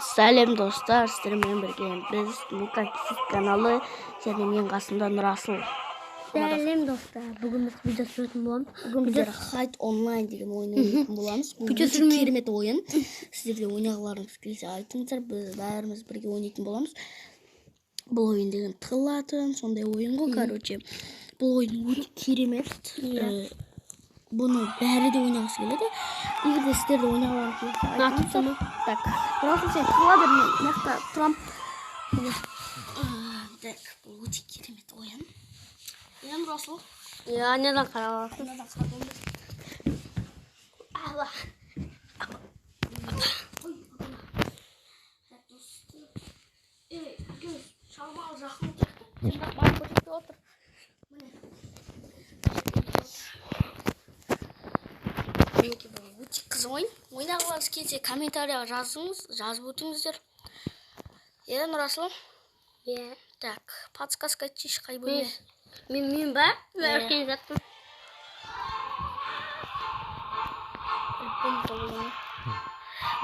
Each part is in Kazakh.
Сәлем, достар, сіздермен бірге біз, Лука Кисит каналы, және менің қасымда Нұрасыл. Сәлем, достар. Бүгін біз видео түсіретін боламыз. Бүгін біздер Хайд Онлайн деген ойын ойнайтын боламыз. Бұл Видео өте түсірмей- керемет ойын. Сіздерге ойнағыларыңыз келсе, айтыңыздар, біз бәріміз бірге ойнайтын боламыз. Бұл ойын деген тығылатын сондай ойын ғой, короче. Бұл ойын өте керемет. Бұны бәрі де ойнағысы келеді. Егер де сіздер де ойнағыларыңыз келсе, айтыңыздар. Так, Нұрасыл, сен тығыла бер, мен мына жақта тұрамын. Так, бұл өте керемет ойын. Иә, Нұрасыл? Иә, анадан қарап аласың. Мынадан қарап алыңыз. Алла. Ой, так, достар. Ей, көз, шамалы жақын отырайық та. Сен бірақ маған көрсетпей отыр. Міне. Мінекей, бұл өте қызық ойын. Ойнағыларыңыз келсе, комментарияға жазыңыз, жазып өтіңіздер. Иә, Нұрасыл? Иә. Так, подсказка айтшы, қай бөлме? Мен ба? Иә. Үлкен заттың. Үлкен бөлме.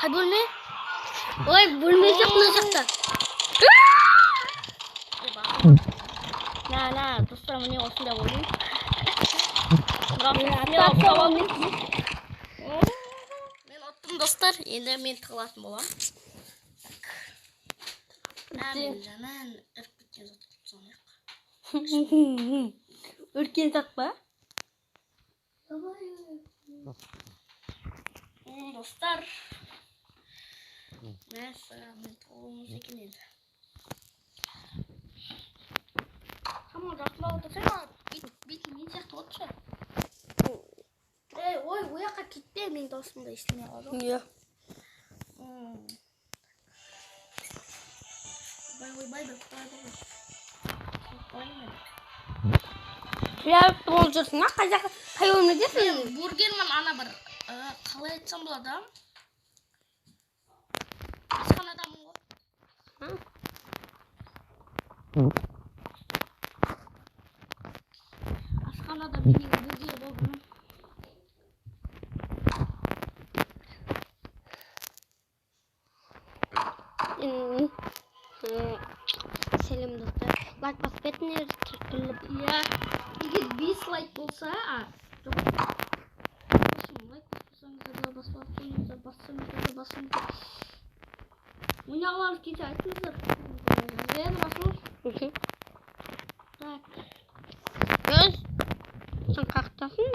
Қай бөлме? Ой, бөлме жоқ мына жақта. На, на, достар, міне осындай ойын. Мен ұттым, достар. Енді мен тығылатын боламын. Так. Мен жаман іріп кеткен зат қылып тастаған. Үлкен зат па? Достар. Мәссаған, мен тығылуымыз екен енді. Шамалы жақындап отырсаң, бетің мен сияқты отыршы. Ей, ой, ол жаққа кетпе, менің дауысым да естілмей қалады ғой. Иә. Ойбай, ойбай, бір құтылады ғой. Қорықпаймын мен. Қиялып болып жүрсің, а? Қай жаққа, қай бөлмедесің? Мен бургермін, ана бір, қалай айтсам болады, а? Асханадамын ғой. Асханада мен деген бургер болып жүрмін. Сәлем, достар. Лайк басып кетіңдер, тіркеліп. Иә, егер 5 лайк болса, а, жоқ. Лайк бассаңыздар да, баспасаңыздар, бассаңыздар да, бассаңыздар. Ойнағыларыңыз келсе, айтыңыздар. Иә, Нұрасыл? Мхм. Так. Өз. Сен қақтасың?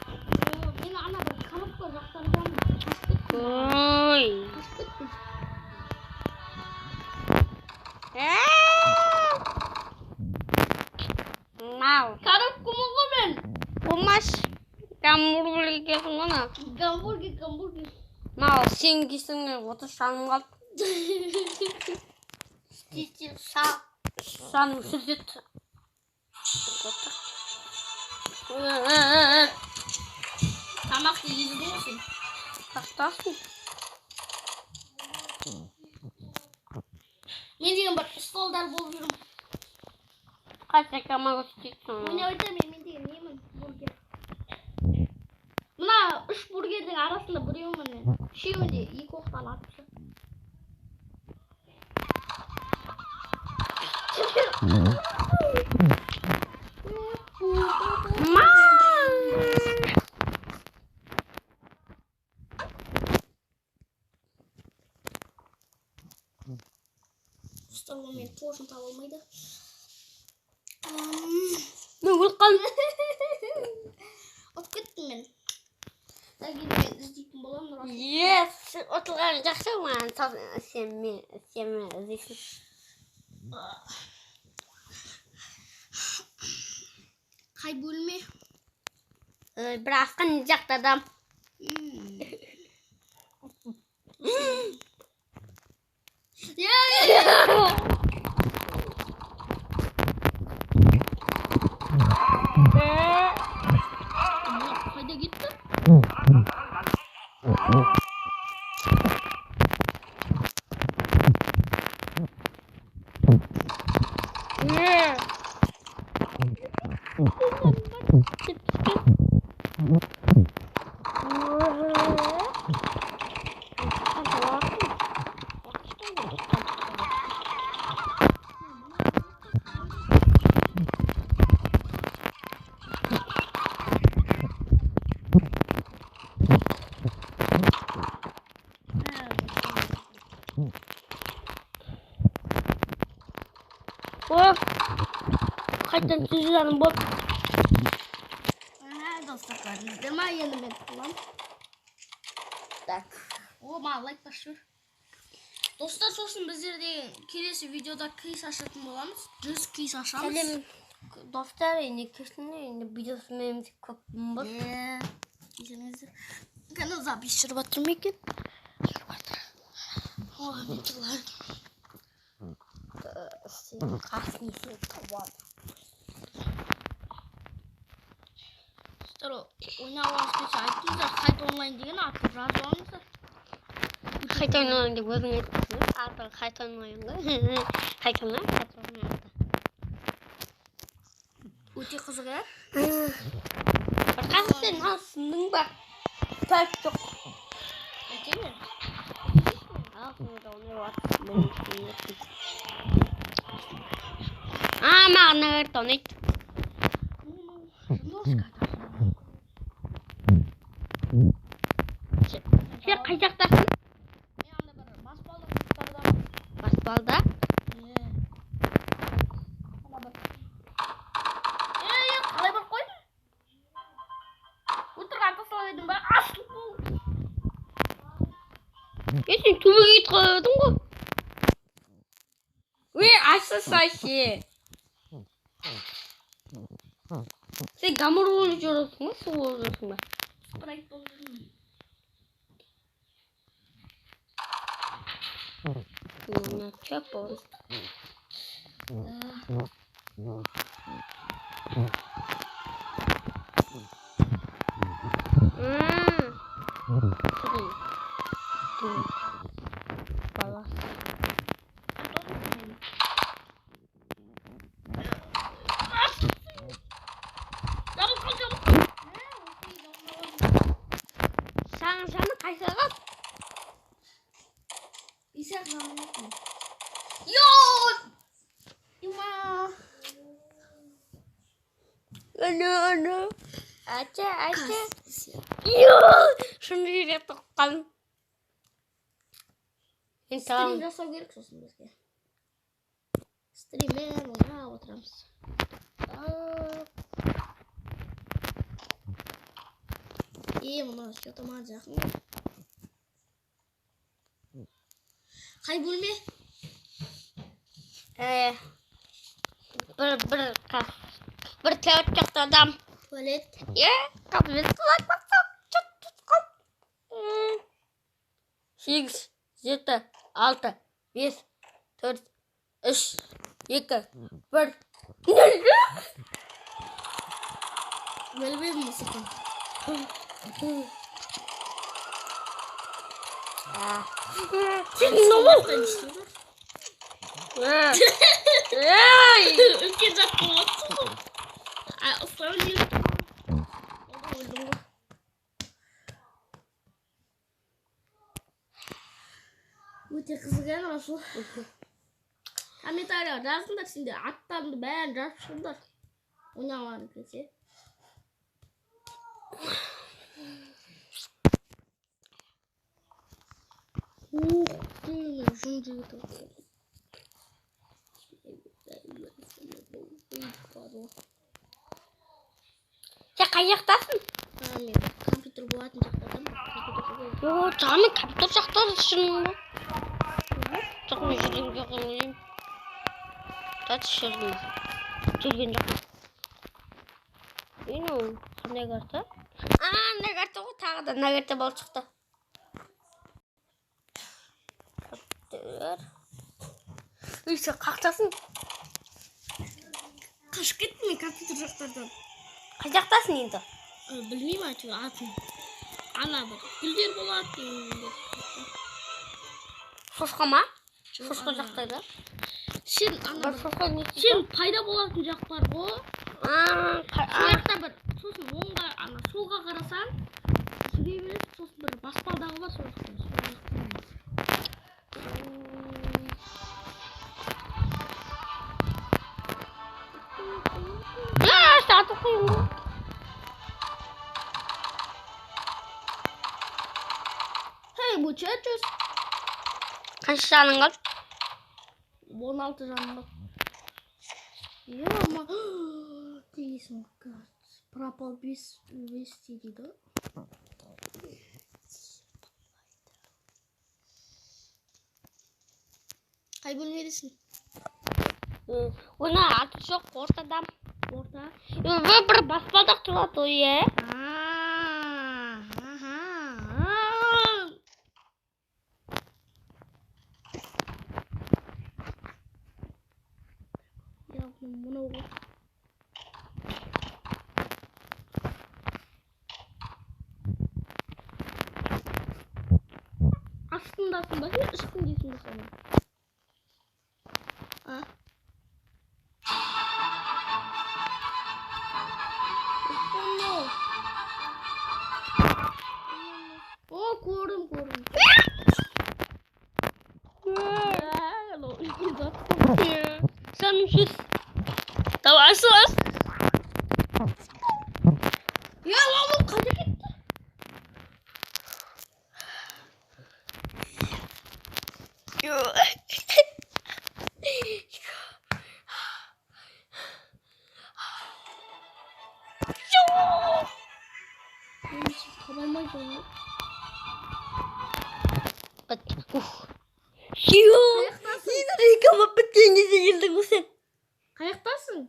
О, мен ана бір коробка жақтардан қашып кеттім. Ой. Қашып кеттім. Мау. Коробкамын ғой мен. Болмаш. Гамбургер келсің ғой ана. Гамбургер, гамбургер. Мал, сен кесің, 30 жаным қалды. Тез шал. Жаным сүзеді. Тамақты жедің ғой сен. Қақтасың. Мен деген бір столдар болып жүрмін. Қайсы команда істейсің? Ойнап айтамын, мен деген немін, бургер. Мына үш бургердің арасында біреуімін мен. Үшеуін де екі оқтан атып тастады. Мау. Достар, ол мені точно таба алмайды. Мен өліп қалдым. Ұтып кеттім мен. Так, енді мен іздейтін боламын, Нұрасыл. Yes, ұтылған жақсы маған, сен мен сен мені іздейсің. Қай бөлме? Бір асқан жақта адам. Иә, иә. Қайда кетті? О, қайтадан 100 жаным болды. Достар, көрдіңіздер ма? Енді мен тығыламын. Так. О, маған лайк басып жібер. Достар, сосын біздер деген келесі видеода кейс ашатын боламыз. 100 кейс ашамыз. Сәлем, достар, енді кешіріңдер, енді видеосымен көп болды. Е, кешіріңіздер. Канал запись жүріп жатыр ма екен? Жүріп жатыр. Ой, мен тығылайын. Сен қасын есеп табады. Достар, ойнағыңыз келсе айтыңыздар, Хайт онлайн деген атын жазып алыңыздар. Хайт онлайн деп өзің айттың. Аты Хайт онлайн ғой. Хайт онлайн, Хайт онлайн аты. Өте қызық, ә? Бір сен сындың ба? Так, жоқ. Әйтеме? А, маған карта ұнайды. Сен қай жақтасың? Мен анда бір баспалдақтарда. Баспалдақ? Е. Ана бір. Е, қалай барып қойдың? Өтірік ата салып едің ба? Асыл бол. Е, сен төбеге кетіп қалдың ғой. Ө, асысашы. Сен гамур болып жүрсің ба, су болып жүрсің ба? Спрайт болып жүрмін. Мына чөп болды. Бала. Жабылып қал, жабылып қал. Саған жаны қайсы қал? Исақ жаным. Йо! Юма. Аны, аны. Ача, ача. Йо! Шыны керек тоққан. Мен Стрим саған жасау керек сосын бізге. Стриммен ойнап отырамыз. Е, мынау что-то маған жақын. Қай бөлме? Бір туалет жақта адам. Туалет. Е, қабілет лайк бассақ, чат, чат, қал. 8, 7, 6, 5, 4, 3, 2, 1. Білмедім мысықтың. Сен не Ей! Үлкен жақ болмапсың ғой. А, ұстап үлгеріп. Өлдім ғой. Өте қызық екен, Расул. Комментарийға жазыңдар, сендер аттарыңды бәрін жазып шығыңдар. Ойнағыларың келсе. Ух ты, жын жігіт. Сен қай жақтасың? Мен компьютер болатын жақтадамын. Йо, жаңа мен компьютер жақта жүрмін ғой. Жоқ, мен жүрген жоқ ойнаймын. Тәтіс жүрдім. Жүрген жоқ. Енді ол қандай карта? А, мына карта ғой, тағы да мына карта болып шықты. Компьютер. Үй, сен қақтасың? Қашып кеттім мен компьютер жақтардан. Қай жақтасың енді? Білмеймін әйтеуір атын. Ана бір гүлдер болады деген. Шошқа ма? Жоқ, Шошқа ана. жақта да? Сен ана Бір бір шошқа не істейді? сен пайда болатын жақ бар ғой. А, Сол жақта бір, сосын оңға, ана солға қарасаң, жүре бересің, сосын бір баспалдағы бар сол жақта. Сол жақта. А, сатып қойын ғой. Hey, muchachos. Қанша жаның қалды? 16 жаным қалды. Ё-ма, дейсің, пропал без вести дейді. Қай бөлмедесің? Оны аты жоқ, ортада. Орта. Бір баспалдақ тұрады ғой, иә? Аха. Яғни мынау ғой. Астындасың ба сен, үстіндесің бе соның? А? Мынау. О, көрдім, көрдім. Мынау үлкен зат қой. Жаным жүз. Давай, ас. Я, мынау қайда кетті? Мен таба алмай жүрмін. Ух. Енді біткен кезде келдің ғой сен. Қаяқтасың?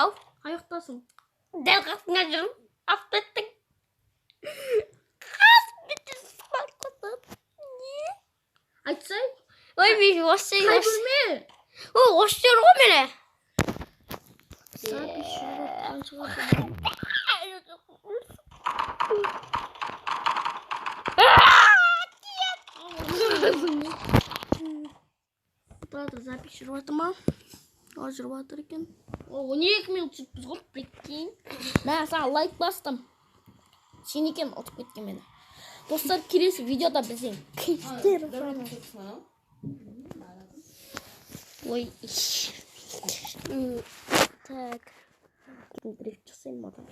Ау, Қаяқтасың? Дәл қасыңа жүрмін. Автоттың. Қас бітті. Не? Айтсай. Ой, мен осы Қай осы. бөлме? Ой, осы жер ғой мені. Запись жүріп қаншаға. Тұра тұр, запись жүріп жатыр ма? О, жүріп жатыр екен. О, 12 минут жүріппіз ғой, прикинь. Мә, саған лайк бастым. Сен екен ұтып кеткен мені. Достар, келесі видеода бізден кейстер. Ой. Так. Дрифт жасаймын адам.